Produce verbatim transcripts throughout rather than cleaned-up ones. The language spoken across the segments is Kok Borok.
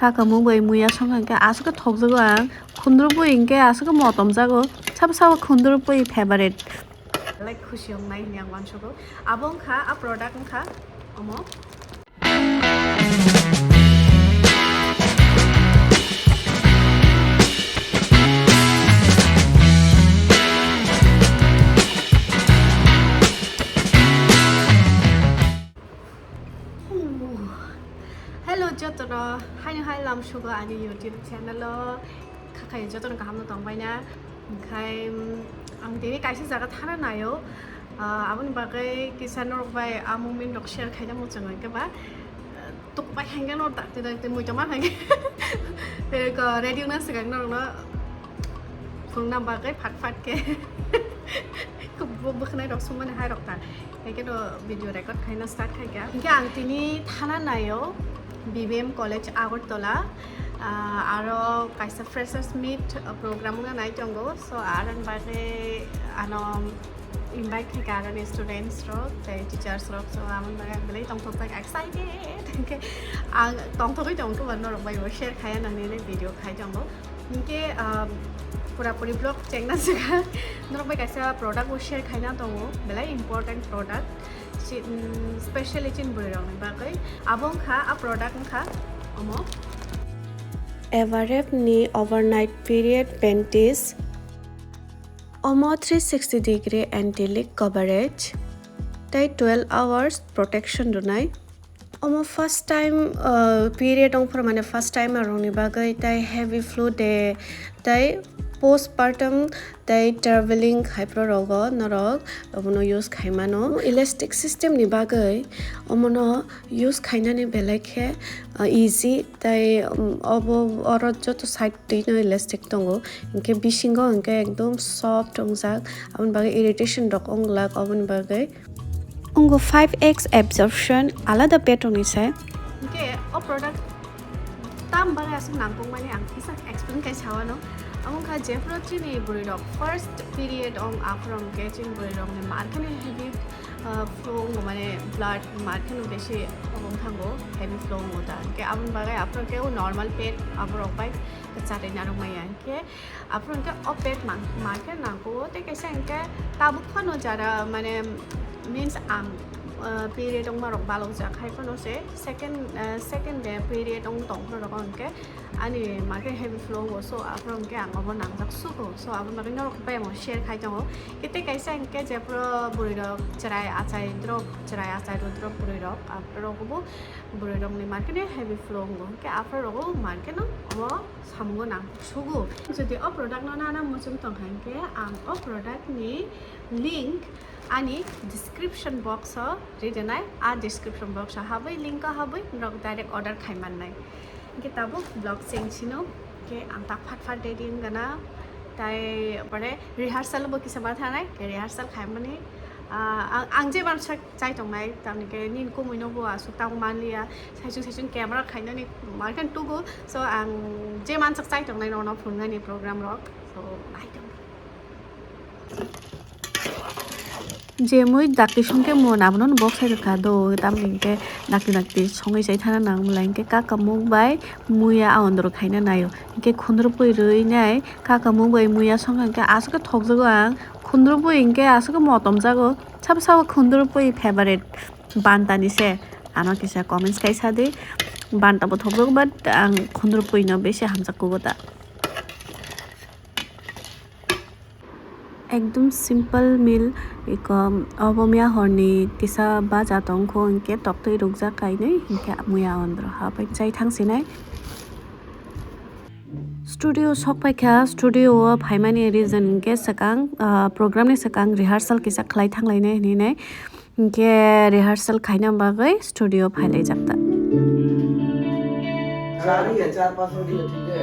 Kakamung bai muya song hwnkhe aswk khe thokjago ang. Khundrubwi hwnkhe aswk khe motom jago. Sabo sabo khundrubwi favorite. Like khusi wngnai hwnwi ang uansugo. Abo wngkha a product wngkha omo. Hello jotono, haino hai lamsugo ani YouTube channel o, khakhai jotono kaham no tongbaina, hwnkhe, mm, ang tini kaisa jaga thana naio, ah, aboni bagwi kisa norok bai a moment rok share khaina muchungo hwnkhe ba, ah, tukpai khankhe norok dakti dakti muitu ma khankhe, tei ko ready wngna swkang norokno phunukna bagwi phat phat khe bo bwkhwnai rok sumani hai rok ta. Haikhe no video record khaina start khaikha. Hinkhe ang tini thana naio B B M College Agartala, ah, aro kaisa freshers meet, ah, program wngna nai tongo. So, aroni bagwi ano invite khaikha aroni students rok, tei teachers rok. So, amoni bagwi ang belai tongthokjak, excited. Hinkhe ang tongthogwi tongkhe ba norok bai bo share khaiya nang nini video khai tongo. Hinkhe, ah, pura puri vlog chengna swkha. Norok bai kaisa product bo share khaina tongo, belai important product. Si, mm, specially chini bwrwi rokni bagwi. Abo wngkha, a product wngkha omo. Everev ni overnight period panties. Omo three sixty degree anti leak coverage. Tei twelve hours protection rwnai. Omo first time, uh, period ongphuru mane first time rokni bagwi tei heavy flow day tei postpartum tei traveling khaipro rogo norok omono use khaimano. Elastic system ni bagwi omono use khainani belai khe, uh, easy tei, um, obo oro joto side twi no elastic tongo, hinkhe bisingo hinkhe ekdom soft wngjak, aboni bagwi irritation rok wnglak, oboni bagwi. Wngo five X absorption alada pad rokni se. Hinkhe o product tam bagwi aswk nangkukmani ang kisa explain khai sawano. Amo wngkha jephru chini bwrwi rok first period ong aphuru hinkhe chini bwrwi rokni markheno heavy, ah, flow wngo, mane blood markheno besi obo wng thango, heavy flow wngo ta. Hinkhe aboni bagwi aphuru khe o normal pad aborok bai kwcharwi narwk maya. Hinkhe aphuru hinkhe o pad mang-, mankhe nangkukgo, tei kaisa hinkhe tabuk phano jara, mane, means ang, ah, period wngma rok balokjak hai phano se second, ah, second day period wng tong phano rok hinkhe ani mankhe heavy flow wngo, so aphuru hinkhe ang obo nangjak sugo, so aboni bagwi norok bai omo share khai tongo. Tei kaisa hinkhe jephru bwrwi rok chwrai achai drop, chwrai achai rw drop bwrwi rok, aphuru rok bo bwrwi rokni mankhe heavy flow wngo, hinkhe aphuru rok bo mankhe no omo samungo nang sugo. Jodi o product no nana muchung tong kha hinkhe ang o product ni link ani description box o ri rwnai, a description box o habwi link o habwi norok direct order khai mannai. Hinkhe tabuk vlog cheng sino, hinkhe ang tak phat phat ready wngana, tai pore rehearsal bo kisa ma thanai, rehearsal khaimani, ah, ang, ang je mansak chai tongnai, tamni khe nini kumui no bo aswk tamo manliya, saichung saichung camera khainani markhe tugo, so ang je mansak chai tongnai nono phunuknani program rok, so nai tong. Jemui dakti songkhe mon abono boksai rwkha do, tamni hinkhe dakti dakti songwi chai thana nang, mula hinkhe kaka muk bai muya a ondoro khaina naio, hinkhe khundrupui rwi nai kaka muk bai muya songkha hinkhe aswk khe thokjago ang, khundrupui hinkhe aswk khe motom jago. Sabo sabo khundrupui favorite banta ni se, ano kisa comments kai sa di. Banta bo thokjago, but ang khundrupui no besi hamjak kugo ta. Ekdum simple meal, iko obo miya horni kisa baja tongkho, hinkhe toktwi rukjak kainwi, hinkhe muya ondro habai chai thang sinai. Studio sok paikha, studio o phaimani reason hinkhe swkang, ah, program ni swkang rehearsal kisa khlai thanglainai hinwi nai. Hinkhe rehearsal khaina bagwi studio phailaijak ta. चार ही है, चार पाँच रोटी है, ठीक है।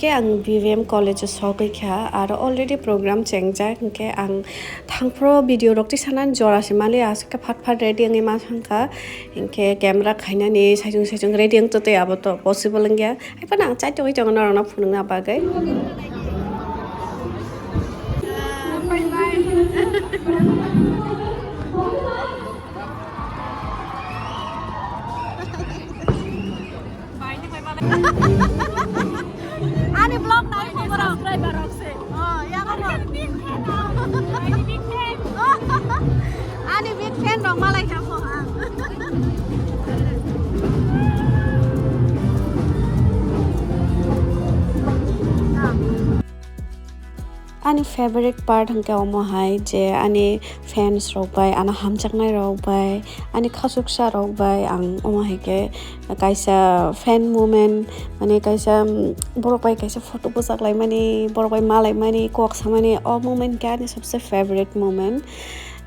Ke ang B V M college o sogwi kha, aro already program chengjak, hinkhe ang thangphro video rok tisanani jora se mali, aswk khe phat phat ready wngwi ma thangkha, hinkhe camera khainani saichung saichung ready wng totwi abo to possible wngya, haiphano ang chai tongwi tongo norokno phunukna bagwi. Ani vlog nai ko borok. Subscriber rok se. Oh, ya ko. Ani big fan. Ani big fan rok malai kha ko ang. Ani favorite part hwnkhe omo hai je ani fans rok bai, ano hamjaknai rok bai, ani khachuksa rok bai ang omo hai khe kaisa fan moment, mane kaisa, mm, borok bai kaisa photo bwchak lai mani, borok bai ma lai mani, kok sa mani, o moment khe ani sabse favorite moment.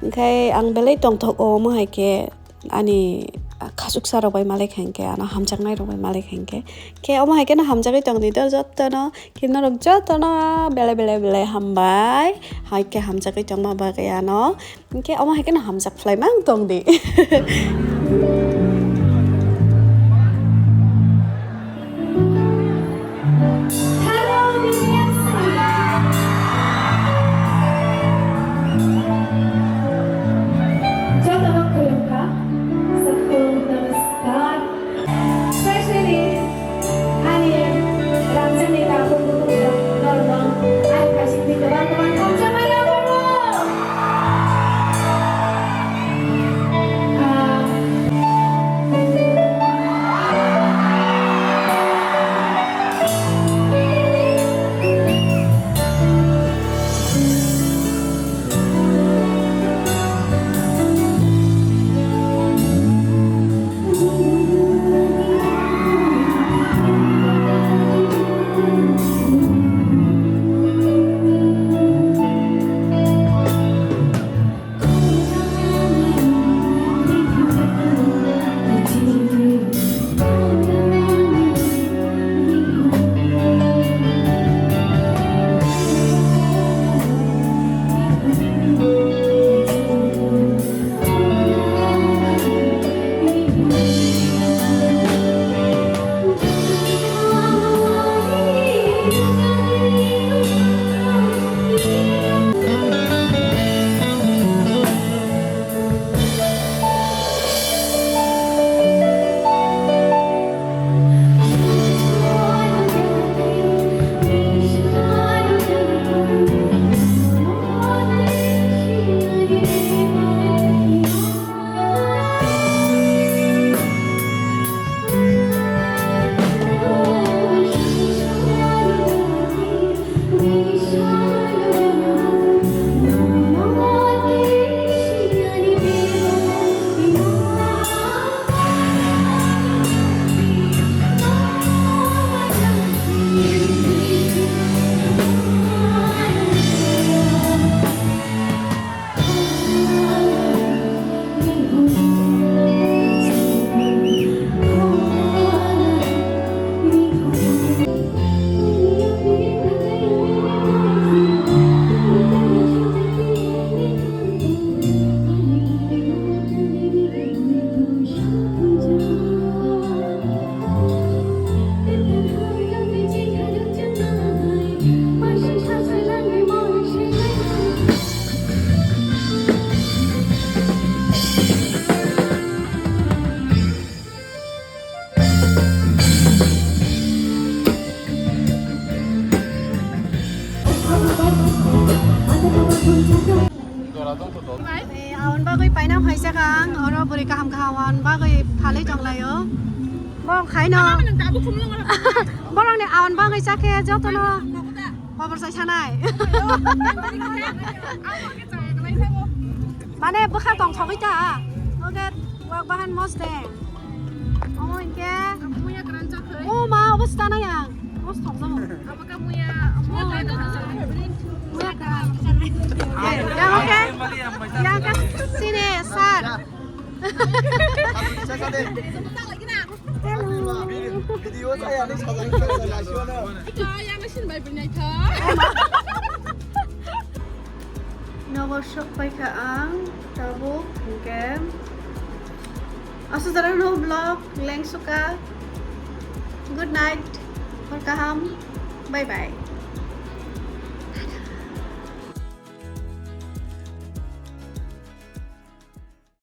Hwnkhe ang belai tongthok o omo hai khe. Ani khachuksa rok bai malai kha hinkhe, ano hamjaknai rok bai malai kha hinkhe. Khe omo hai kheno hamjagwi tong di do jotono, khe norok jotono belai belai belai hambai. Hai khe hamjagwi tongma bagwi ano. Hinkhe omo hai kheno hamjak phlai mang tong di. Jotono khulumkha, sakhung namaskar. Specially, ani rangchakni takhuk bukhuk rok norokno ani khaisingni kwbang kwbang hamjakmani yakarwi. Eh, awan bagwi paina phaisa kha ang, oro bwrwi kaham kaham awan bagwi phalwi tonglaio. Borok khaino. Borokni awan bagwi chakhe jotono. Khobor sai sanai. Mane bwkha tong thogwi ta. Oke, wak bahan mos de. Omo hinkhe. O ma, obo stana yang. Mos thok jabo. Muya kwran. Yang oke. Yang ke sini sar. Video saya ni sajak sajak. Nogo sokpai kha ang tabuk hingke. Aswk jora no vlog lengsuka. Good night. Hor kaham. Bye bye.